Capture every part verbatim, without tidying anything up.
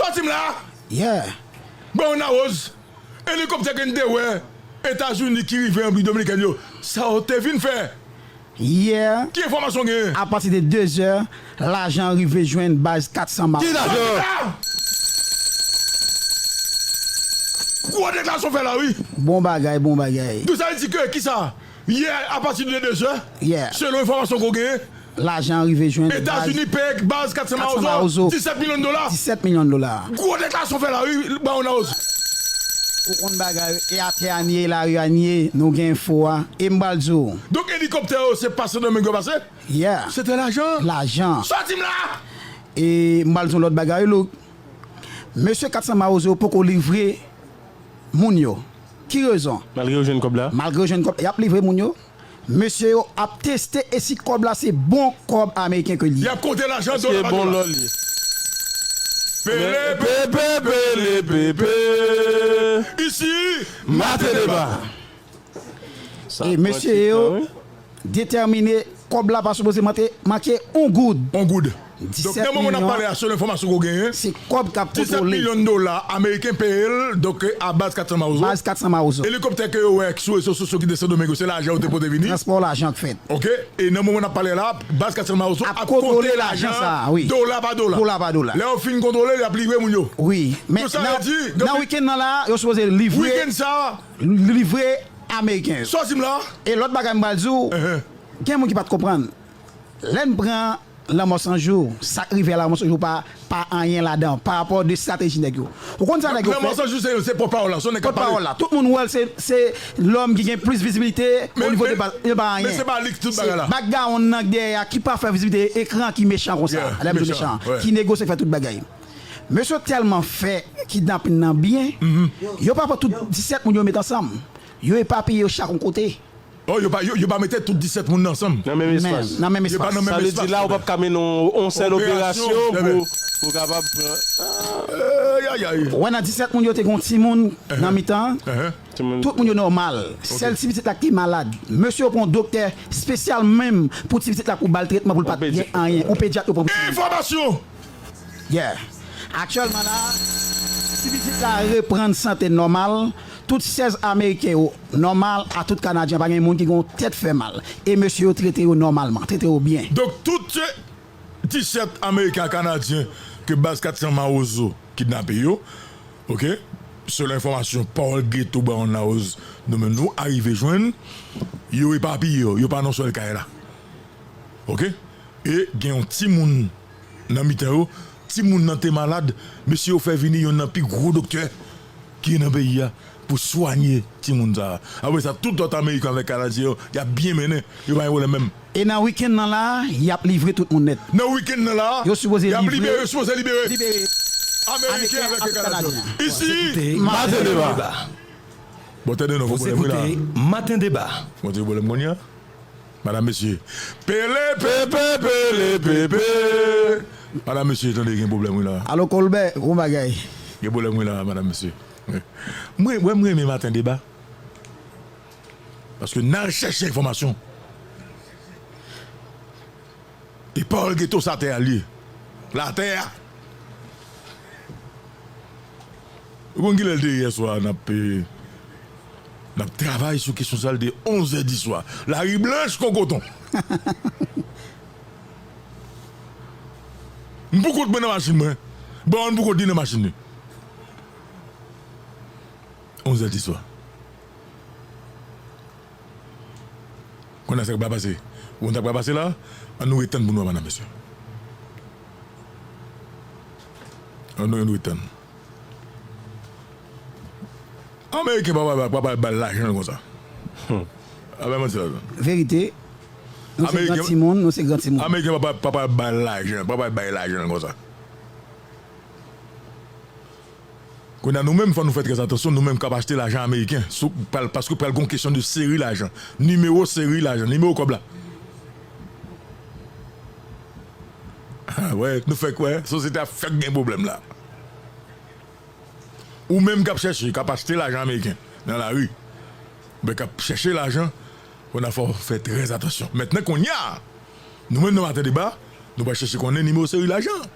Pati m la! Yeah. Bon, Narose, elikoptè ke n te wè Etazini ki rive Repiblik Dominikèn yo, sa yo te vin fè? Yè, Ki enfòmasyon w genyen? apati de de zè, lajan rive jwenn baz kat san Mawozo. Ki lajan? Gwo deklarasyon fè la, wi. Bon bagay, bon bagay. Donk sa vle di ke kisa? Yè, apati de de zè, Yeah. selon enfòmasyon ke w genyen, Lajan rive jwenn Etazini baz peye baz kat san kat san Mawozo, Mawozo. disèt milyon dola. Disèt milyon dola. Gwo deklarasyon fè la, wi, Baron Narose. Ou konn bagay, e atè a n ye, lari a n ye, nou gen enfo a. E m pral di w. Donk elikoptè yo, se pa Sendomeng yo pase? Yeah. Se te lajan. Lajan. Sòti m la! E m pral di w lòt bagay, Louk. Mesye kat san Mawozo poko livre moun yo. Ki rezon? Malgre yo jwenn kòb la. Malgre yo jwenn kòb, y ap livre moun yo. Mesye yo ap teste e si kòb la se bon kòb ameriken ke li Y ye. ap konte lajan Èske dola pa bon dola. Lòl ye? Pele, Pepe, pele, pepe. Isi, Maten deba. E mesye yo detèmine kòb la pa sipoze manke, manke yon goud. On goud. Donk, Disèt nan moman n ap milyon. Pale a, selon enfòmasyon ke w genyen, Se kòb k ap disèt kontwole. Milyon dola ameriken peye l, donk, a baz kat san Mawozo. Baz kat san Mawozo. Elikoptè ke yo wè sou rezo sosyo ki te Sendomeng yo, se lajan yo te pote vini. Transpò lajan k fèt. Ok? E nan moman n ap pale a la, baz kat san Mawozo Ap ap kontwole konte lajan lajan sa, wi. Dola pa dola. Dola pa dola. Lè yo fin kontwole, y ap livre moun yo. Wi. Men Tout sa nan, yo di, nan donk, wikenn nan la, yo sipoze livre, Wikenn sa, livre ameriken yo. Sòti m la. E lòt bagay m pral di w, Ehe. gen moun ki pa t konprann. Lè n pran Lanmò San Jou, sa k rive a Lanmò San Jou pa, pa anyen ladan, pa rapò de estrateji nèg yo. Ou konn sa nèg yo Lanmò fè? San Jou se, se pòtpawòl la, se yon nèg k ap pale. Pòtpawòl la. Tout moun wè l se, se lòm ki gen plis vizibilite o nivo de baz, e pa anyen. Men se pa li k tout bagay la. Se background nan dèyè a ki pa fè vizibilite ekran ki mechan konsa. Yeah, Lè m di mechan, mechan, ouais. Ki negosye k fè tout bagay. Mesye yo tèlman fè kidnapin nan byen, Mm-hmm. yo pa pran tout disèt moun yo met ansanm. Yo epapiye yo chak yon kote. Oh, yo pa, yo, yo pa mete tout disèt moun nan ansanm. Nan menm espas. Nan menm Yo pa espas. nan menm Sa vle espas, di la, ou p ap ka mennen yon, yon sèl Operasyon, operasyon sèvè. pou, pou w kapab pran. Ay, ay, ay. Ou wè nan disèt moun yo te gen yon timoun nan mitan. Ehe. Tout moun yo nòmal. Sèl ti pitit la ki te malad. Mesye yo pran yon doktè espesyal menm pou ti pitit la pou ba l tretman pou l pa t gen anyen. Yon pedyat yo pran pou ti pitit. Enfòmasyon! Yeah. Aktyèlman la, ti pitit la reprann sante nòmal. Tout sèz ameriken yo nòmal, a tout kanadyen, pa gen moun ki gen yon tèt fè mal. E mesye yo trete yo nòmalman, trete yo byen. Donk, tout disèt ameriken ak kanadyen ke baz kat san Mawozo kidnape yo, ok, selon enfòmasyon Paul Guetto, Baron Narose, nou menm nou arive jwenn, yo epapiye yo, yo pa nan sèl kay la. Ok? E gen yon timoun nan mitan yo, timoun nan te malad, mesye yo fè vini yonn nan pi gwo doktè ki gen nan peyi a pou swanye timoun sa a. Apre sa, tout lòt ameriken avèk kanadyen yo, y ap byen mennen, yo pa gen pwoblèm menm. E nan wikenn nan la, y ap livre tout moun nèt. Nan wikenn nan la, Yo sipoze y ap livre. Libere, yo sipoze libere. Libere. Ameriken avèk kanadyen. Isi, Maten deba. Bon, tande non, Ou pwoblèm wi la. Maten deba. Bon, te pwoblèm kounye a. Madan mesye. Pele pepe, pele pepe. Madan mesye, tande gen pwoblèm wi la. Alo Kolbè, bon bagay. Gen pwoblèm wi la, madan mesye. Mwen, mwen, mwen renmen maten deba. Paske n al chèche enfòmasyon. E Paul Guetto sa tè a l ye. La tè a. Ou konn kilè l te ye yè swa n ap, eh, n ap travay sou kesyon sa l te onz è di swa. Lari blanch kon koton. M pou kont mwen nan machin mwen. Bon, m pou kont li nan machin li. Onz è di swa. Kounye a sa k pral pase? Ou konn sa k pral pase la? Ann nou ret tann pou nou wè, madan mesye. Ann nou ret tann. Ameriken pa pral, pa pral bay lajan konsa. A bay manti la. Verite. Nou se gran timoun, nou se gran timoun. Ameriken pa pral, pa pral bay lajan, pa pral bay lajan konsa. Kounye a nou menm, fò nou fè trè atansyon, nou menm k ap achte lajan ameriken, sou, pral, paske pral gon kesyon de seri lajan, nimewo seri lajan, nimewo kòb la. Ah, wè, nou fèk wè, sosyete a fèk gen pwoblèm la. Ou menm k ap chèche, k ap achte lajan ameriken nan lari, oubyen k ap chèche lajan, kounye a fò w fè trè atansyon. Mentnan, kounye a, nou menm nan Maten Deba, nou pral chèche konnen nimewo seri lajan.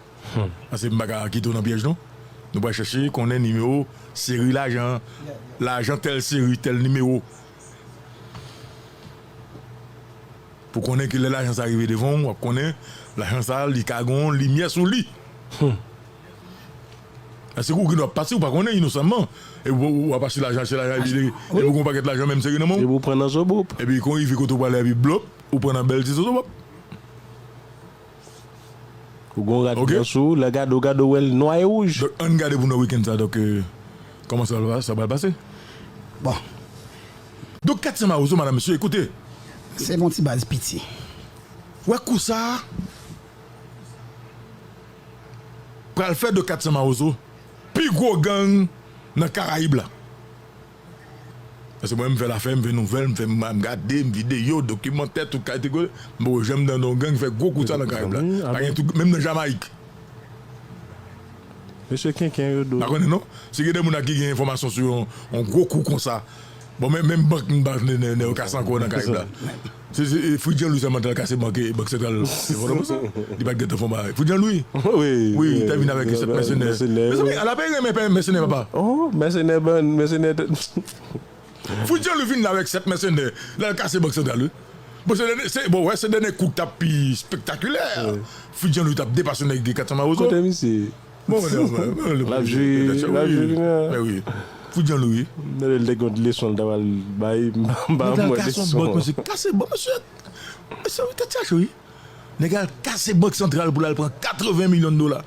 Paske m pa ka kite w nan pyèj non. Nou pral chèche konnen nimewo seri lajan an. Lajan tèl seri, tèl nimewo. Pou konnen ke lè lajan sa rive devan w, w ap konnen lajan sa, li ka gen yon limyè sou li. Paske ou gen dwa pase, ou pa konnen, inosanman. E w, w ap achte lajan, achte lajan, epi, epi ou gen yon pakèt lajan menm seri nan men w. Epi ou pran nan zobop. Epi kon rive kote w prale, epi blop, ou pran nan bèl ti zobop. Ou gon rad nan sou, lè gade, w gade, w wè l nwa e wouj. Donk, ann gade pou nou wè wikenn sa, donk, euh, kòman sa, sa pral pase. Bon. Donk, kat san mawozo, madam, mesye, ekoute. Se yon ti baz piti. Wè kou sa pral fè de kat san mawozo pi gwo gang nan Karayib la. Paske mwen, m fè lafè, m fè nouvèl, m fè, m, m gade, m videyo, dokimantè, tout kalite kote. M poko janm tande yon gang fè gwo kou sa nan Karayib la. Pa gen tout, menm nan Jamayik. Mesye kenken yo do. Pa konnen non. Si gen de moun la ki gen enfòmasyon sou yon, yon gwo kou konsa. Bon, men, menm bank, m pa nè, nè, nè yo kase ankò nan Karayib la. Se, se, e, Fritz Jean Louis sèlman t al kase bank, e, Bank Santral Pòtoprens. Li pa t gentan fè yon bagay. Fritz Jean Louis? Wi, wi, te vin avèk sèt mèsenè. Mèsenè. Mezanmi, Alapèy renmen mèsenè, papa. Oh, mèsenè, bann mèsenè. Fritz Jean Louis vin la avèk sèt mèsenè. L al kase Bank Santral, wi. Bon, se dènye, se, bon, wè, se dènye kou k t ap pi spektakilè. Wi. Fritz Jean Louis t ap depase nèg de kat san mawozo. Kote misye? Bon, l ap jwe, l ap jwe vini an. Mè wi. Fritz Jean Louis. Nèg la te gen yon leson l ta pral bay, m pa mwen leson. Nèg la kase yon bank, mesye. Kase bank, mesye. Mesye, tèt chaje, wi. Nèg la kase Bank Santral pou l al pran katreven milyon dola.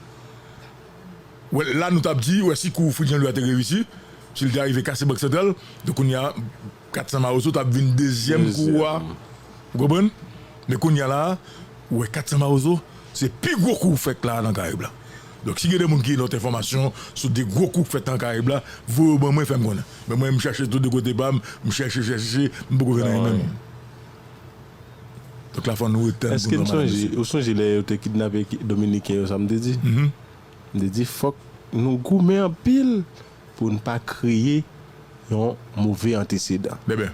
Wè, la nou t ap di, wè, si kou Fritz Jean Louis a te reyisi, si l te arive kase Bank Santral, donk kounye a, kat san mawozo t ap vin dezyèm kou a. Ou konprann? Men kounye a la, ou wè kat san mawozo, se pi gwo kou fèk la nan Karayib la. Donk, si gen de moun ki gen lòt enfòmasyon sou de gwo kou k fèt nan Karayib la, voye yo ban mwen, fè m konnen. Men mwen, m chache tout de kote pa m, m chache, chache, m poko jwenn anyen menm. Donk, la fò nou ret tann pou nou, madam, mesye. Èske n sonje, ou sonje lè yo te kidnape ki-, Dominiken yo, sa m te di? M te di, fòk nou goumen anpil pou n pa kreye yon move antesedan. Bebe,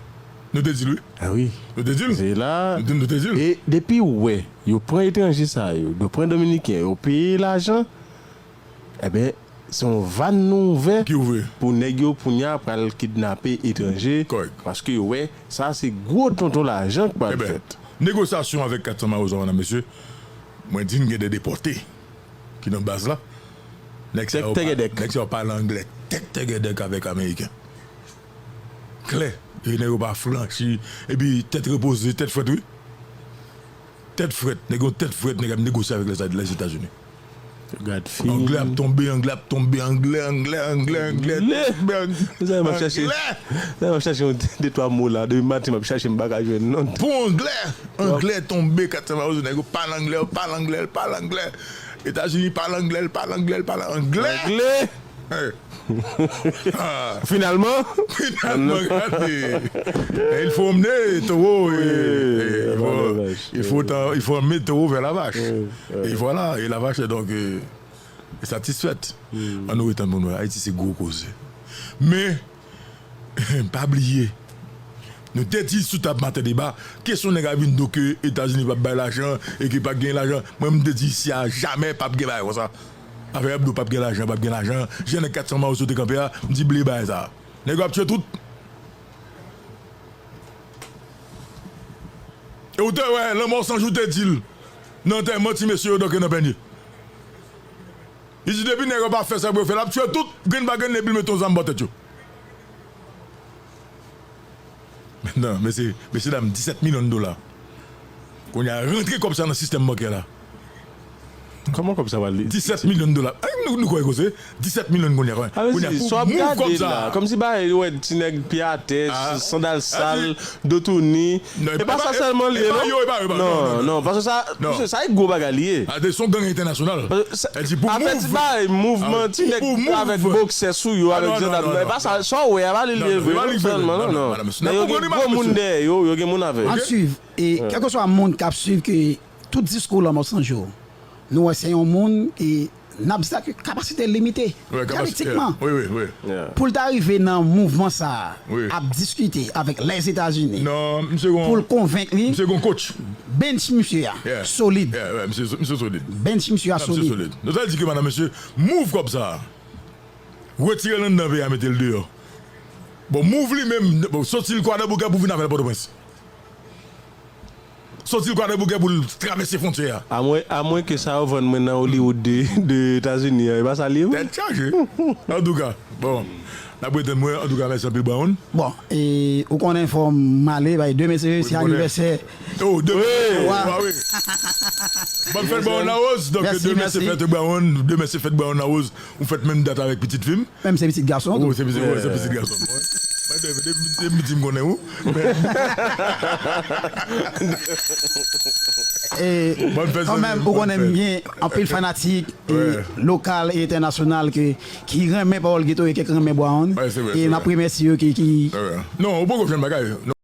nou te di l, wi. A wi. Nou te di l. Se la. Nou te, nou te di l. E depi w wè, yo pran etranje sa yo, yo pran Dominiken, yo peye lajan, enben, se yon vàn nou ouvè pou nèg yo, kounye a, pral kidnape etranje, paske yo wè, sa se gwo tonton lajan k pral fèt. Negosyasyon avèk kat san mawozo, madam, mesye, mwen di n gen de depòte ki nan baz la. Nèg sa yo pa, nèg sa yo pale anglè tèk tègèdèk avèk Ameriken. Klè. E nèg yo pa flanchi. Epi tèt repoze, tèt frèt, wi. Tèt frèt. Nèg yo tèt frèt, nèg ap negosye avèk Lèzetazini. Gad fini. Anglè ap tonbe, anglè ap tonbe, anglè, anglè, anglè, anglè. Mezanmi, m ap chache, mezanmi, m ap chache yon de twa mo la. Depi maten, m ap chache, m pa ka jwenn non. Bon, anglè. Anglè tonbe, kat san mawozo, nèg yo pale anglè, yo pale anglè, yo pale anglè. Etazini pale anglè, l pale anglè, l pale anglè. Anglè. Finalman. Finalman, gade. Et il faut emmener taureau, et, et il faut, il faut emmener taureau vers la vache. Et voilà, et la vache est donc, euh, est satisfaite. Ann nou ret tann pou nou wè. Ayiti se gwo koze. Men, pa bliye, nou te di sou tab Maten Deba, kesyon nèg ap vin di w ke Etazini p ap bay lajan e ke p ap gen lajan. Mwen, m te di isi a, jamè p ap gen bagay konsa. Afè Abdo p ap gen lajan, p ap gen lajan. Jan nèg kat san mawozo te kanpe a, m di bliye bagay sa. Nèg yo ap tiye tout. E ou te wè, Lanmò San Jou te di l nan antèman ti mesye yo, donk nan Pènye. Li di depi nèg yo pa fè sa pou yo fè, l ap tiye tout, grenn pa grenn, epi l mete yon zam bò tèt yo. Mentnan, mesye, mesye dam, disèt milyon dola. Kounye a, rantre kòb sa nan sistèm bankè la. Kòman kòb sa pral li? Disèt milyon dola. Ay, nou, nou kwè koze? Disèt milyon kounye a, kounye a, kounye a pou move kòb sa. Kòmsi bagay, wè, ti nèg pye atè, sandal sal, do touni. E pa sa sèlman li ye, non? Non, non, paske sa, misye, sa e gwo bagay li ye. Se yon gang entènasyonal. Afè ti bagay, mouvman ti nèg avèk boksè sou yo, avèk zandam, e pa sa, sa w wè a, pa li li ye vre, non, sèlman, non, non. Yo gen gwo moun dèyè yo, yo gen moun avè yo. N ap swiv, e kèlkeswa moun k ap swiv ke tout diskou Lanmò San Jou, nou wè se yon moun ki, n ap di sa ke kapasite l limite, jenetikman. Pou l ta rive nan mouvman sa a, ap diskite avèk Lèzetazini, pou l konvenk li, bench misye a solid. Bench misye a solid. Nou ta di ke, madanm, mesye, move kòb sa a. Retire l anndan peyi a, mete l deyò. Bon, Move li menm, bon, soti l Kwadèboukè pou vin avè l Pòtoprens. Soti l Kwadèboukè pou l travèse fwontyè a. Amwen, amwen ke sa yo vann mwen nan Hollywood de, de Etazini an, e pa sa l ye vre? Tèt chaje. Antouka, bon, n ap retann mwen. Antouka, mèsi anpil, Brown. Bon, e ou konnen fò m ale, bay demen se, se anivèsè. Oh, demen se fèt Brown. Bon, fèt Brown Lawoz, donk demen se fèt Brown, demen se fèt Brown Lawoz. Ou fèt menm dat avèk pitit fi m. Menm se pitit gason tou. Oh, se pitit, se pitit gason. Mwen, depi, depi, depi piti m konnen ou. E kanmenm, ou konnen m gen anpil fanatik, e lokal e entènasyonal ke, ki renmen Pawòl Geto e ki renmen Brown. E n ap remèsye yo ki, ki... Non, ou poko fè yon bagay.